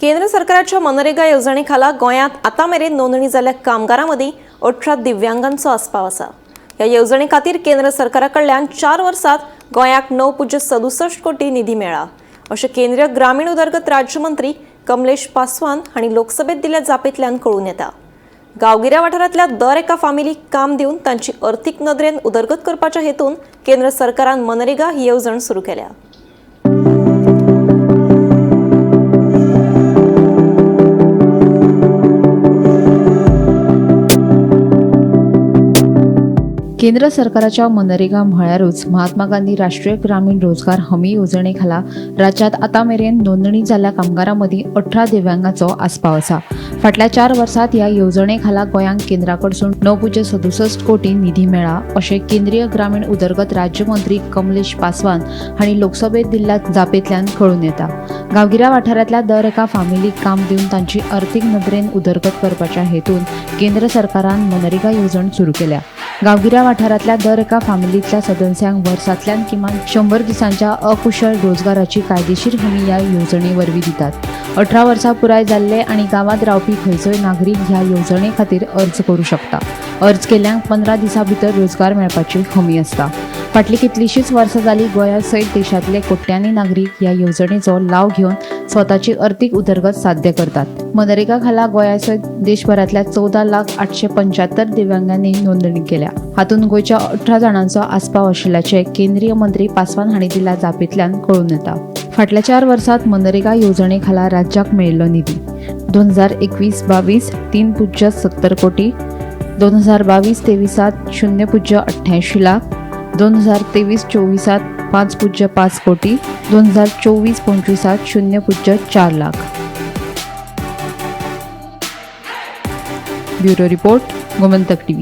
केंद्र सरकाराच्या मनरेगा येवजणे खाला गोंयांत आतां मेरेन नोंदणी जाल्ल्या कामगारां मदीं 18 दिव्यांगांचो आस्पाव आसा. ह्या येवजणे खातीर केंद्र सरकारा कडल्यान 4 वर्सांत गोंयाक 9.67 कोटी निधी मेळ्ळा अशें केंद्रीय ग्रामीण उदरगत राज्यमंत्री कमलेश पासवान हांणी लोकसभेत दिल्ल्या जापेंतल्यान कळून येता. गांवगिऱ्या वाठारांतल्या दर एका फामिलीक काम दिवन तांची अर्थीक नदरेन उदरगत करपाच्या हेतून केंद्र सरकारान मनरेगा ही येवजण सुरू केल्या. केंद्र सरकाराच्या मनरेगा म्हळ्यारूच महात्मा गांधी राष्ट्रीय ग्रामीण रोजगार हमी येवजणे खाला राज्यात आतां मेरेन नोंदणी जाल्ल्या कामगारां मदीं 18 दिव्यांगांचो आस्पाव आसा. फाटल्या 4 वर्सांत ह्या येवजणे खाला गोंयांक केंद्रा कडसून 9.67 कोटी निधी मेळ्ळा अशें केंद्रीय ग्रामीण उदरगत राज्यमंत्री कमलेश पासवान हांणी लोकसभेत दिल्ल्या जापेंतल्यान कळून येता. गांवगिऱ्या वाठारांतल्या दर एका फामिलीक काम दिवन तांची अर्थीक नदरेन उदरगत करपाच्या हेतून केंद्र सरकारान मनरेगा येवजण सुरू केल्या. गांवगिऱ्या वाठारांतल्या दर एका फामिलींतल्या सदस्यांक वर्सांतल्यान किमान 100 दिसांच्या अकुशळ रोजगाराची कायदेशीर हमी ह्या येवजणे वरवीं दितात. 18 वर्सां पुराय जाल्ले आनी गांवांत रावपी खंयचोय नागरीक ह्या येवजणे खातीर अर्ज करूं शकता. अर्ज केल्ल्यांक 15 दिसां भितर रोजगार मेळपाची हमी आसता. फाटलीं कितलींशींच वर्सां जालीं गोंया सयत देशांतले कोट्यांनी नागरीक ह्या येवजणेचो लाव घेवन स्वताची अर्थीक उदरगत साध्य करतात. मनरेगा खाला गोंया सयत देशभरांतल्या 14,00,875 दिव्यांगांनी नोंदणी केल्या. हातूंत गोंयच्या 18 जाणांचो आस्पाव आशिल्ल्याचें केंद्रीय मंत्री पासवान हांणी दिल्ल्या जापेंतल्यान कळून येता. फाटल्या 4 वर्सांत मनरेगा येवजणे खाला राज्याक मेळिल्लो निधी 2021-22 3.70 कोटी, 2022-23 0.88 लाख, 2023-24 5.5 कोटी, 2024-25 0.4 lakh. Bureau report, Gomantak TV.